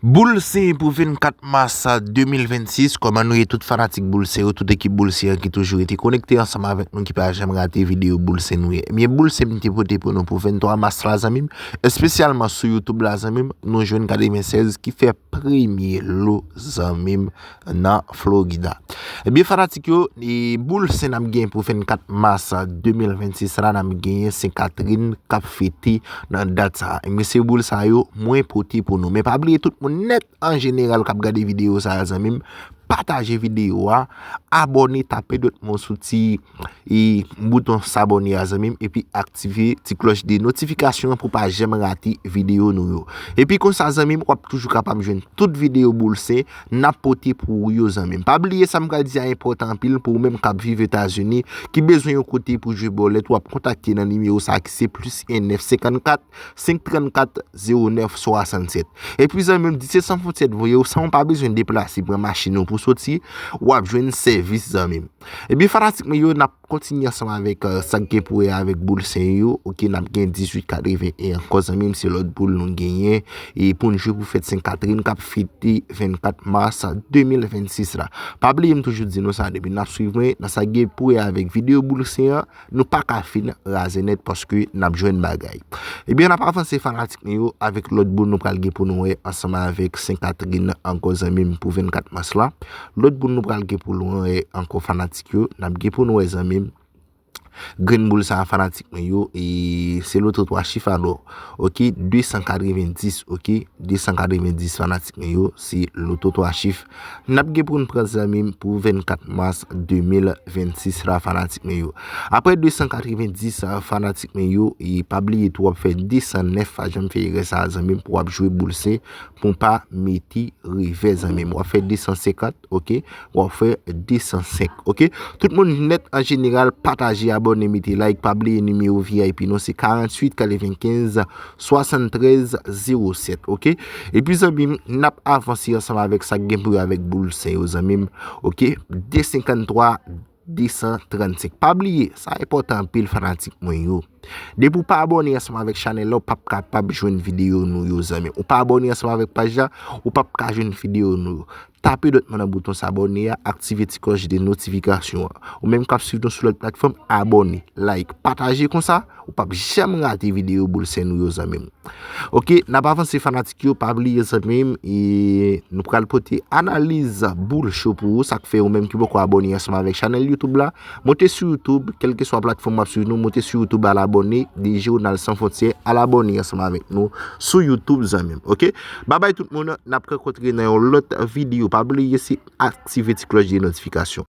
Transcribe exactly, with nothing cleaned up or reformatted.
Boul Sen pou vennkat mas de mil vennsis, kòman nou ye tout fanatik Boul Sen yo, tout ekip Boul Sen an ki toujou rete konekte ansanm avèk nou, ki pa janm rate videyo Boul Sen nou ye. Ebyen, Boul Sen m te pote pou nou pou venntwa mas la, zanmi m, espesyalman sou YouTube la, zanmi m, nou jwenn katrevennsèz ki fè premye lo, zanmi m, nan Florida. Ebyen, fanatik yo, e Boul Sen n ap gen pou vennkat mas de mil vennsis la, n ap genyen Sen Katrin k ap fete nan dat sa. Ebyen, se boul sa yo mwen pote pou nou. Men pa bliye tout moun nèt an jeneral k ap gade videyo sa a, zanmi m, pataje videyo a, abòne, tape dwèt mwen sou ti e bouton sabòne a, zanmi m, epi aktive ti klòch de notifikasyon an pou pa janm rate videyo nou yo. Epi konsa, zanmi m, w ap toujou kapab jwenn tout videyo Boul Sen n ap pote pou ou yo, zanmi m. Pa bliye, sa m pral di a enpòtan anpil pou ou menm k ap viv Etazini, ki bezwen yon kote pou jwe bòlèt, w ap kontakte nan nimewo sa a ki se plis en nèf senkannkat, senk trannkat, zewo nèf swasannsèt. Epi, zanmi m, Dise San Fwontyè voye w san w pa bezwen deplase, pran machin ou pou soti, w ap jwenn sèvis, zanmi m. Ebyen, fanatik mwen yo, n ap kontinye ansanm avèk, eh, sa k gen pou wè avèk Boul Sen yo. Oke, n ap gen dizuit katreven en ankò, zanmi m, se lòt boul nou genyen. E pou n jwe pou fèt Sen Katrin k ap fete vennkat mas de mil vennsis la. Pa bliye, m toujou di nou sa, depi n ap swiv mwen nan sa k gen pou wè avèk videyo Boul Sen an, nou pa ka fin razè nèt paske n ap jwenn bagay. Ebyen, n ap avanse, fanatik mwen yo, avèk lòt boul nou pral gen pou nou wè ansanm avèk Sen Katrin ankò, zanmi m, pou vennkat mas la. Lòt boul nou pral gen pou nou wè ankò, fanatik yo, n ap gen pou nou wè, zanmi m, grenn boul sa a, fanatik mwen yo, e se loto twa chif alò. Oke, de san katrevenndis, oke, de san katrevenndis, fanatik mwen yo, se loto twa chif n ap gen pou n pran, zanmi m, pou vennkat mas de mil vennsis la, fanatik mwen yo. Apre de san katrevenndis, fanatik mwen yo, e pa bliye tou, w ap fè de san nèf, pa janm fè erè sa a, zanmi m, pou w ap jwe Boul Sen, pou w pa mete revè, zanmi m. W ap fè de san senkant, oke? W ap fè de san senk, oke? Tout moun nèt an jeneral, pataje, abòne, mete like, pa bliye nimewo V I P nou, se karanntuit katrevenkenz swasanntrèz zewo sèt, oke? Epi, zanmi m, n ap avanse ansanm avèk sa k gen pou wè avèk Boul Sen yo, zanmi m, oke? De senkanntwa, de san trannsenk. Pa bliye, sa enpòtan anpil, fanatik mwen yo. Depi w pa abòne ansanm avèk chanèl la, w p ap kapab jwenn videyo nou yo, zanmi m. Ou pa abòne ansanm avèk paj la, ou p ap ka jwenn videyo nou yo. Tape dwèt mwen nan bouton sabòne a, aktive ti klòch de notifikasyon an. Ou menm k ap swiv nou sou lòt platfòm, abòne, like, pataje, konsa ou p ap janm rate videyo Boul Sen nou yo, zanmi m. Oke, n ap avanse, fanatik yo, pa bliye, zanmi m, e nou pral pote analiz boul cho pou ou, sa k fè ou menm ki poko abòne ansanm avèk chanèl YouTube la, monte sou YouTube, kèlkeswa platfòm w ap swiv nou, monte sou YouTube, al abòne, D J Ronald San Fwontyè, al abòne ansanm avèk nou sou YouTube, zanmi m, oke? Babay tout moun, n ap rankontre nan yon lòt videyo, pa bliye se aktive ti klòch de notifikasyon.